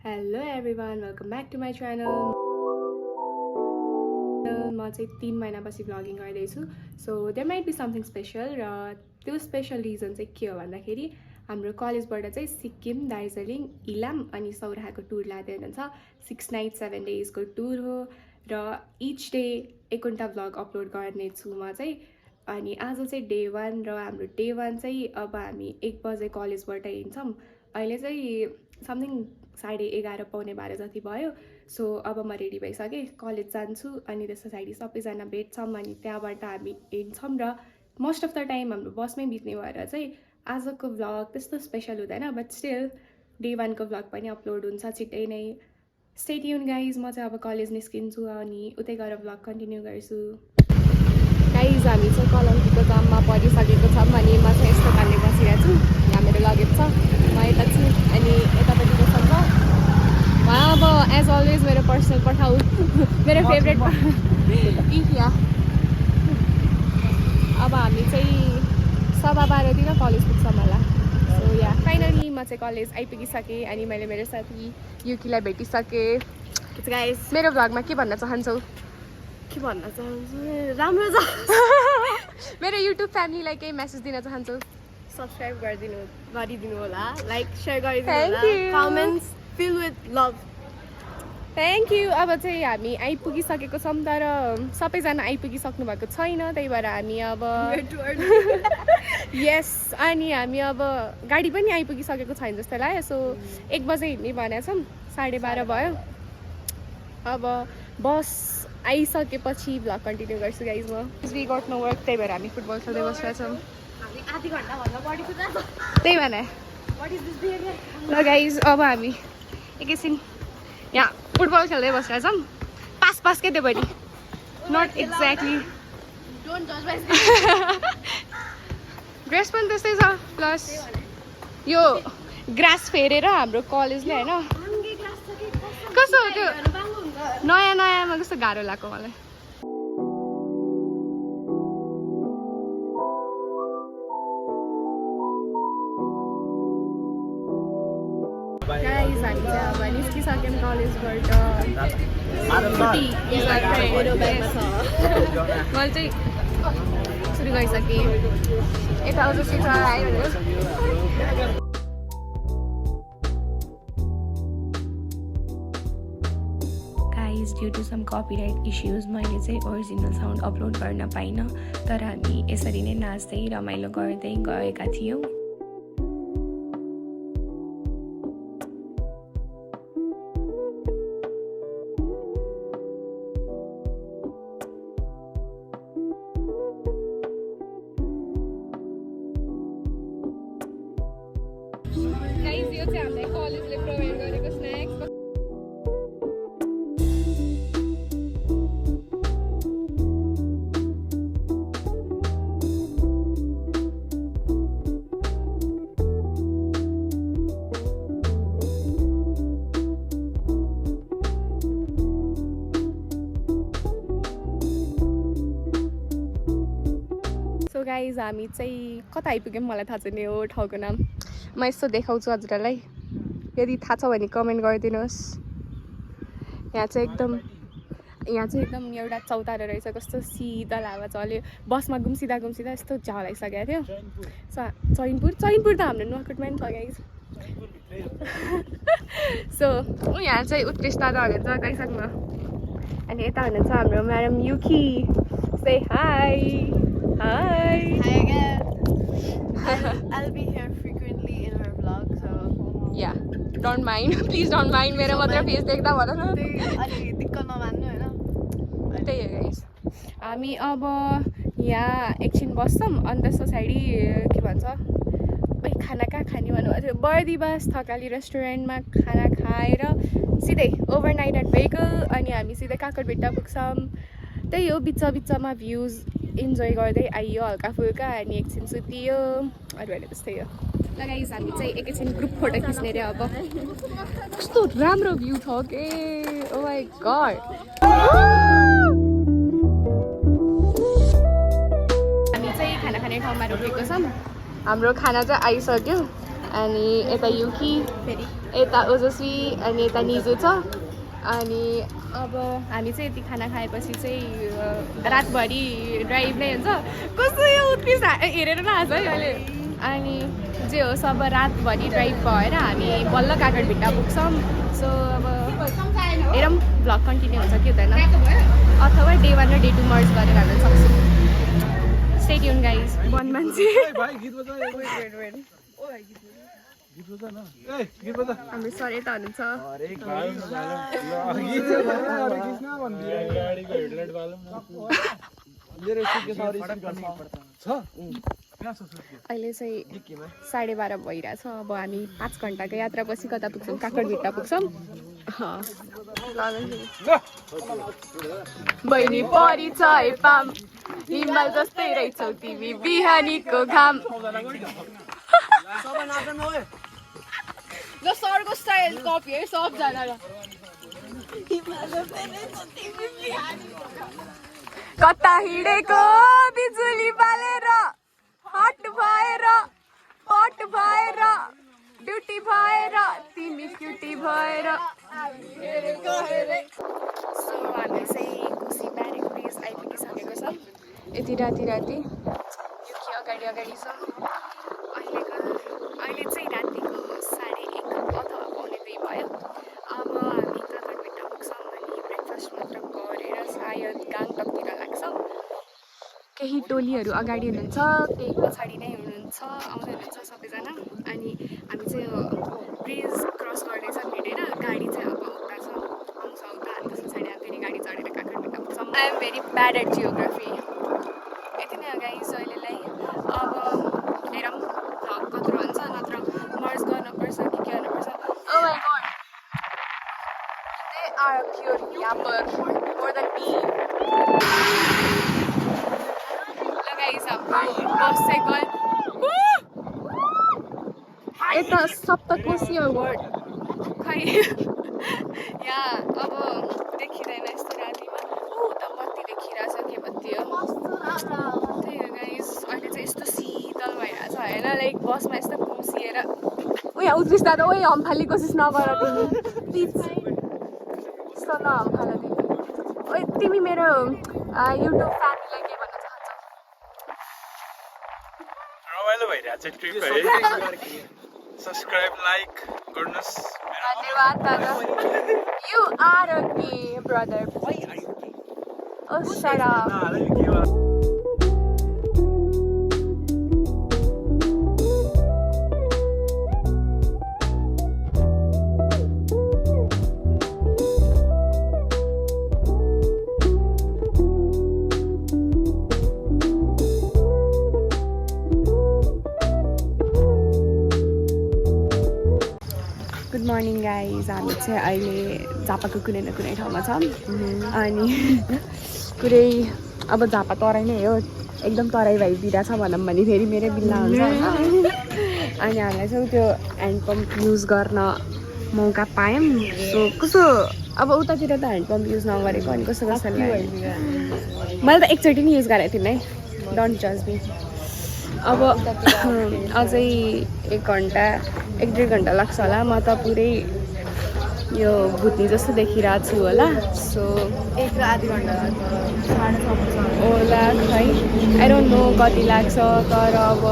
Hello everyone, welcome back to my channel. म चाहिँ 3 महिनापछि भ्लगिङ गर्दैछु. So there might be something special र त्यो स्पेशल रिजन चाहिँ के हो भन्दाखेरि हाम्रो कलेजबाट चाहिँ सिक्किम, दार्जिलिङ, इलाम अनि सौराहाको टुर लाँदै हुनुहुन्छ. 6 नाइट 7 डेजको टुर हो र इच डे एकवटा भ्लग अपलोड गर्ने छु म चाहिँ. अनि आज चाहिँ डे 1 र हाम्रो डे 1 चाहिँ अब हामी 1 बजे कलेजबाट हिँड्छौँ. अहिले चाहिँ समथिङ 11:30 पौने 12 जति भयो. सो अब म रेडी भइसकेँ, कलेज जान्छु अनि त्यस पछाडि सबैजना भेट्छौँ अनि त्यहाँबाट हामी हिँड्छौँ र मोस्ट अफ द टाइम हाम्रो बसमै बित्ने भएर चाहिँ आजको भ्लग त्यस्तो स्पेसल हुँदैन, बट स्टिल डे 1 को भ्लग पनि अपलोड हुन्छ छिट्टै नै. Stay tune guys. म चाहिँ अब कलेज निस्किन्छु अनि उतै गएर भ्लग कन्टिन्यू गर्छु. गाइज हामी चाहिँ कलङ्कीको जाममा परिसकेको छौँ अनि म चाहिँ यस्तो खाले बसिरहेको छु. यहाँ मेरो लगेज छ, म यता छु अनि यतापट्टि बस्छ. अब एज अलवेज मेरो पर्सनल पठाउ मेरो फेभरेट इन्डिया. अब हामी चाहिँ 12:15 कलेज पुग्छौँ होला. सो या फाइनली म चाहिँ कलेज आइपुगिसकेँ अनि मैले मेरो साथी युकीलाई भेटिसकेँ. गाइस मेरो भ्लगमा के भन्न चाहन्छौ? के भन्न चाहन्छु राम्रो छ. मेरो युट्युब फ्यामिलीलाई केही मेसेज दिन चाहन्छु? सब्सक्राइब गरिदिनु होला, लाइक सेयर गरिदिनु होला, comments fill with love. Thank you. अब चाहिँ हामी आइपुगिसकेको छौँ तर सबैजना आइपुगिसक्नु भएको छैन, त्यही भएर हामी अब यस अनि हामी अब गाडी पनि आइपुगिसकेको छैन जस्तो लाग्यो. सो 1 बजे हिँड्ने भनेको छौँ, 12:30 भयो. अब बस आइसकेपछि भ्लग कन्टिन्यू गर्छु गाइज. म वी गट नो वर्क, त्यही भएर हामी फुटबल खेल्दै बसिरहेछौँ. आधी घन्टाभन्दा बढीको जान्छ त्यही भने ल गाइज अब हामी एकैछिन यहाँ फुटबल खेल्दै बसिरहेछौँ. पास के त्यो पनि नट एक्ज्याक्टली. ड्रेस पनि त्यस्तै छ, प्लस यो ग्रास फेरेर हाम्रो कलेजले होइन कस्तो त्यो नयाँमा कस्तो गाह्रो लाग्यो मलाई. गाइज हामी चाहिँ अब निस्किसक्यौँ कलेजबाट. मैले चाहिँ सुरु गरिसकेँ. यता आउँछ सिधा आयो भनेर. Due to some copyright issues मैले चाहिँ ओरिजिनल साउन्ड अपलोड गर्न पाइनँ, तर हामी यसरी नै नाच्दै रमाइलो गर्दै गएका थियौँ. गाइज यो चाहिँ हामीलाई कलेजले प्रोभाइड गरेको स्न्याक्स. सो गाइज हामी चाहिँ कता आइपुग्यौँ मलाई थाहा छैन यो ठाउँको नाम. म यस्तो देखाउँछु हजुरहरूलाई, यदि थाहा छ भने कमेन्ट गरिदिनुहोस्. यहाँ चाहिँ एकदम एउटा चौतारो रहेछ, कस्तो शीतल हावा चल्यो. बसमा घुम्सिँदा यस्तो झ्याउ लागिसकेको थियो. चैनपुर त हाम्रो नुवाकोटमा नि छ गाइज. सो यहाँ चाहिँ उत्कृष्ट दादा हुनुहुन्छ गइसक्नु. अनि यता हुनुहुन्छ हाम्रो madam Yuki. Say high. Hi again. I'll be here frequently in her vlog, so yeah, don't mind. Please don't mind. मेरो मात्र फेस देख्दा भन न. अलि दिक्क नमान्नु हैन. त्यही हो गाइस. हामी अब यहाँ एकछिन बस्छौँ अनि त्यस पछाडि के भन्छ खाना कहाँ खाने भन्नुभएको थियो. बर्दिवास थकाली रेस्टुरेन्टमा खाना खाएर सिधै ओभरनाइट एट भेहिकल अनि हामी सिधै काकरभिट्टा पुग्छौँ. त्यही हो, बिचमा भ्युज इन्जोय गर्दै आइयो हल्का फुल्का अनि एकछिन सुतियो. अरू भने त्यस्तै हो. ल गाइस हामी चाहिँ एकैछिन ग्रुप फोटो खिच्ने रे. अब कस्तो राम्रो भ्यू छ के, ओ माई गड. हामी चाहिँ खाना खाने ठाउँमा रोकेको छौँ. हाम्रो खाना चाहिँ आइसक्यो अनि यता युकी फेरि यता ओजस्वी अनि यता निजु छ अनि अब हामी चाहिँ यति खाना खाएपछि चाहिँ रातभरि ड्राइभ नै हुन्छ कस्तो यो उत्कृष्ट हेरेर नहाँस है अहिले अनि जे होस् अब रातभरि ड्राइभ भएर हामी बल्ल काकडभिट्टा पुग्छौँ सो अब हेरौँ भ्लग कन्टिन्यू हुन्छ कि हुँदैन अथवा डे 1 र डे 2 मर्ज गरेर हाल्न सक्छु स्टे ट्युन गाइज वन मान्छे हाम्रो सर यता हुनुहुन्छ अहिले चाहिँ 12:30 भइरहेछ अब हामी 5 घन्टाको यात्रापछि कता पुग्छौँ काकडभिट्टा पुग्छौँ बहिनी परिचय पाम हिमाल जस्तै रहेछौ तिमी बिहानीको घाम ल सरको स्टाइल कपी है सबजना कता हिँडेको बिजुली बालेर हट भएर पट भएर ड्युटी भएर तिमी क्युटी भएर सो हामी चाहिँ खुसी ब्यारेक ब्रिज आइपुगिसकेको छ यति राति यो के अगाडि छ अहिले चाहिँ रातिको 1:30 अथवा 1:45 भयो अब हामी काकडभिट्टा पुग्छौँ अनि ब्रेकफास्ट मात्र गरेर सायद गान्तोकतिर लाग्छौँ केही टोलीहरू अगाडि हुनुहुन्छ केही पछाडि नै हुनुहुन्छ आउँदै हुनुहुन्छ सबैजना अनि हामी चाहिँ ब्रिज क्रस गर्दैछौँ हिँडेर गाडी चाहिँ अब उता छ आउँछ उता अनि त्यस पछाडि हामी फेरि गाडी चढेर काकडभिट्टा पुग्छौँ I am very bad at geography यति नै हो गाइस अहिलेलाई अब हेरौँ भ्लग कत्रो हुन्छ नत्र मर्ज गर्नुपर्छ कि के गर्नुपर्छ oh my god they are a pure yapper more than me guys हाम्रो बस चाहिँ गयो यता सप्तकोशीय वर्ड खै यहाँ अब देखिँदैन यस्तो रातिमा उता बत्ती देखिरहेछ के बत्ती हो त्यही हो गाइस अहिले चाहिँ यस्तो शीतल भइरहेछ होइन लाइक बसमा यस्तो खुसिएर उयो उत्कृष्ट दादा ओइ हम्फाल्ने कोसिस नगर तिमी प्लिज यस्तो नहम्फाल तिमी ओइ तिमी मेरो युट्युब फ्यामिलीलाई के भन्न चाहन्छौ रमाइलो भइरहेछ ट्रिप है सब्स्क्राइब लाइक गर्नुस् धन्यवाद दादा you are a gay brother oh shut up good morning guys हामी चाहिँ अहिले झापाको कुनै न कुनै ठाउँमा छौँ अनि पुरै अब झापा तराई नै हो एकदम तराई भइदिरहेछ भनौँ भने फेरि मेरै बिल्ला हुन्छ होइन अनि हामीलाई चाहिँ त्यो ह्यान्डपम्प युज गर्न मौका पायौँ सो कस्तो अब उतातिर त ह्यान्डपम्प युज नगरेको अनि कस्तो कसरी मैले त एकचोटि नै युज गरेको थिएँ है डोन्ट जज मी अब अझै 1-1.5 घन्टा लाग्छ होला म त पुरै यो भुत्नी जस्तो देखिरहेको छु होला सो 1.5 घन्टा होला खै आई डोन्ट नो कति लाग्छ तर अब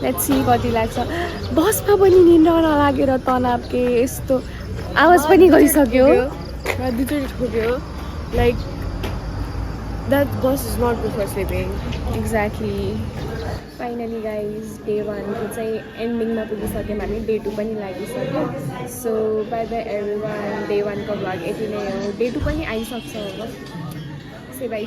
लेट्स सी कति लाग्छ बसमा पनि निन्द्रा नलागेर तनाव के यस्तो आवाज पनि गइसक्यो दुईचोटि ठोक्यो like That bus is not good for sleeping. Exactly finally guys day 1 को चाहिँ एन्डिङमा पुगिसक्यौँ हामी डे 2 पनि लागिसक्यो so by by everyone day 1 को भ्लग यति नै हो डे 2 पनि आइसक्छ अब से बाई